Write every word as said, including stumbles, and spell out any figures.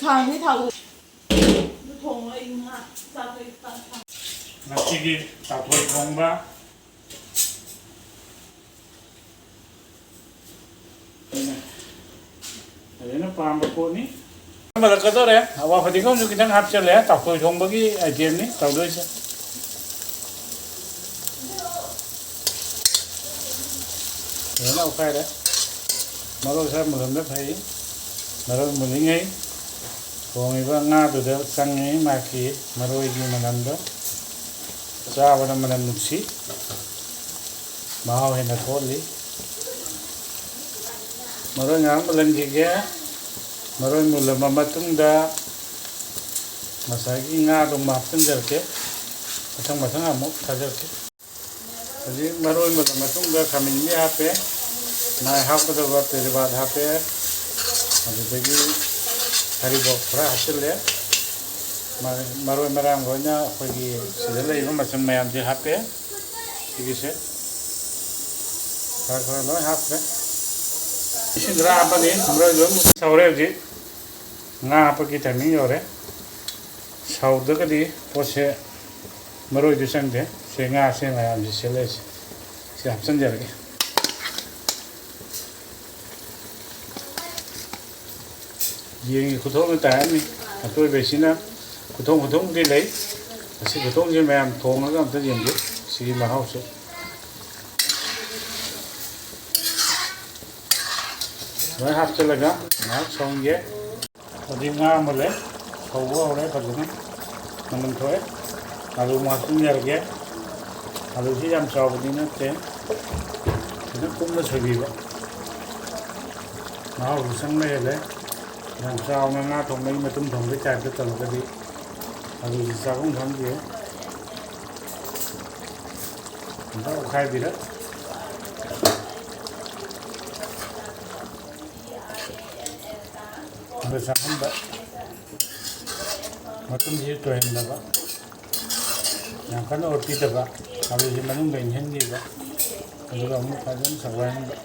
ꯊꯥꯡꯅꯤ ꯊꯥꯡ꯫ ꯑꯗꯨ ꯊꯣꯡꯉꯣ, ꯑꯩ ꯉꯥ ꯆꯥꯛ ꯂꯩ-, ꯆꯥꯛ ꯊꯥꯡ-꯫ ꯉꯁꯤꯒꯤ ꯇꯥꯎꯊꯣꯏ ꯊꯣꯡꯕ꯫ ꯑꯩꯅ ꯐꯖꯅ ꯄꯥꯝꯕ ꯄꯣꯠꯅꯤ꯫ ꯃꯨꯜꯂꯛꯀꯗꯧꯔꯦ꯫ ꯑꯋꯥ ꯐꯗꯤꯒꯣꯝꯁꯨ ꯈꯤꯇꯪ ꯍꯥꯞꯆꯜꯂꯦ꯫ ꯇꯥꯎꯊꯣꯏ ꯊꯣꯡꯕꯒꯤ item ꯅꯤ ꯇꯧꯗꯣꯏꯁꯦ꯫ ꯐꯖꯅ ꯑꯣꯠꯈꯥꯏꯔꯦ꯫ ꯃꯔꯣꯏ ꯈꯔ ꯃꯨꯜꯍꯟꯕ ꯐꯩ꯫ ꯃꯔꯣꯏ ꯃꯨꯜꯂꯤꯉꯩ ꯊꯣꯡꯉꯤꯕ ꯉꯥꯗꯨꯗ ꯆꯪꯉꯤ ꯃꯥꯒꯤ ꯃꯔꯣꯏꯒꯤ ꯃꯅꯝꯗꯣ꯫ ꯆꯥꯕꯗ ꯃꯅꯝ ꯅꯨꯡꯁꯤ꯫ ꯃꯍꯥꯎ ꯍꯦꯟꯅ ꯊꯣꯛꯍꯜꯂꯤ꯫ ꯃꯔꯣꯏ ꯉꯥꯏꯍꯥꯛ ꯃꯨꯜꯍꯟꯈꯤꯒꯦ꯫ ꯃꯔꯣꯏ ꯃꯨꯜꯂꯕ ꯃꯇꯨꯡꯗ ꯉꯁꯥꯏꯒꯤ ꯉꯥꯗꯣ ꯑꯃꯨꯛ ꯍꯥꯞꯆꯤꯟꯖꯔꯛꯀꯦ꯫ ꯃꯊꯪ ꯃꯊꯪ ꯑꯃꯨꯛ ꯊꯥꯖꯔꯛꯀꯦ꯫ ꯍꯧꯖꯤꯛ ꯃꯔꯣꯏ ꯃꯨꯜꯂ ꯃꯇꯨꯡꯗ ꯈꯥꯃꯦꯟꯕꯤ ꯍꯥꯞꯄꯦ, ꯃꯥꯏ ꯍꯥꯞꯀꯗꯕ ꯇꯦꯖꯄꯥꯠ ꯍꯥꯞꯄꯦ, ꯑꯗꯨꯗꯒꯤ ꯍꯔꯤꯕꯣꯞ ꯈꯔ ꯍꯥꯞꯆꯤꯜꯂꯦ꯫ ꯃ-, ꯃꯔꯣꯏ ꯃꯔꯥꯡ ꯂꯣꯏꯅ ꯑꯩꯈꯣꯏꯒꯤ ꯁꯤꯗ ꯂꯩꯔꯤꯕ ꯃꯆꯜ ꯃꯌꯥꯝꯁꯦ ꯍꯥꯞꯄꯦ꯫ ꯁꯤꯒꯤꯁꯦ ꯈꯔ ꯈꯔ ꯂꯣꯏ ꯍꯥꯞꯈ꯭ꯔꯦ꯫ ꯏꯁꯤꯡ ꯈꯔ ꯍꯥꯞꯄꯅꯤ, ꯃꯔꯣꯏ ꯂꯣꯏ ꯁꯧꯔꯦ ꯍꯧꯖꯤꯛ꯫ ꯉꯥ ꯍꯥꯞꯄꯒꯤ timing ꯌꯧꯔꯦ꯫ ꯁꯧꯗ꯭ꯔꯒꯗꯤ ꯄꯣꯠꯁꯦ ꯃꯔꯣꯏꯗꯨ ꯆꯪꯗꯦ꯫ ꯁꯦ ꯉꯥꯁꯦ ꯃꯌꯥꯝꯁꯦ ꯁꯤꯜꯂꯁꯤ꯫ ꯁꯤ ꯍꯥꯞꯆꯤꯟꯖꯔꯒꯦ꯫ ꯌꯦꯟꯒꯤ ꯈꯨꯊꯣꯡꯅ ꯇꯥꯔꯅꯤ꯫ ꯑꯇꯣꯏꯕꯁꯤꯅ ꯈꯨꯊꯣꯡ ꯈꯨꯊꯣꯡꯗꯤ ꯂꯩ꯫ ꯑꯁꯤ ꯈꯨꯊꯣꯡꯁꯦ ꯃꯌꯥꯝ ꯊꯣꯡꯉꯒ ꯑꯝꯇ ꯌꯦꯡꯕꯤꯌꯨ꯫ ꯁꯤꯒꯤ ꯃꯍꯥꯎꯁꯦ꯫ ꯂꯣꯏ ꯍꯥꯞꯆꯤꯜꯂꯒ ꯉꯥꯏꯍꯥꯛ ꯁꯧꯍꯟꯒꯦ꯫ ꯍꯧꯖꯤꯛ ꯉꯥ ꯑꯃ ꯂꯩ, ꯁꯧꯕ ꯍꯧꯔꯦ ꯐꯖꯅ, ꯃꯅꯝ ꯊꯣꯛꯑꯦ꯫ ꯑꯂꯨ ꯑꯃꯨꯛ ꯍꯥꯞꯆꯤꯟꯖꯔꯒꯦ꯫ ꯑꯂꯨꯁꯤ ꯌꯥꯝ ꯆꯥꯎꯕꯗꯤ ꯅꯠꯇꯦ, ꯈꯤꯇꯪ ꯀꯨꯞꯅ ꯁꯣꯏꯕꯤꯕ, ꯃꯍꯥꯎꯁꯨ ꯆꯪꯕ ꯍꯦꯜꯂꯦ꯫ ꯌꯥꯝ ꯆꯥꯎꯅ ꯉꯥ ꯊꯣꯡꯕꯒꯤ ꯃꯇꯨꯝ ꯊꯣꯡꯕꯒꯤ type ꯇ ꯇꯧꯔꯒꯗꯤ ꯑꯂꯨꯁꯤ ꯆꯥꯐꯝ ꯈꯪꯗꯦ꯫ ꯑꯝꯇ ꯑꯣꯠꯈꯥꯏꯕꯤꯔꯦ꯫ ꯑꯗꯨꯒ ꯆꯥꯛꯈꯨꯝꯗ ꯃꯇꯨꯝꯁꯤ ꯇꯣꯏꯍꯟꯗꯕ, ꯌꯥꯝ ꯀꯟꯅ ꯑꯣꯠꯄꯤꯗꯕ, ꯑꯂꯨꯁꯤ ꯃꯅꯨꯡꯗ ꯏꯪꯍꯟꯕꯤꯕ, ꯑꯗꯨꯒ ꯑꯃꯨꯛ ꯐꯖꯅ ꯁꯧꯍꯟꯕ꯫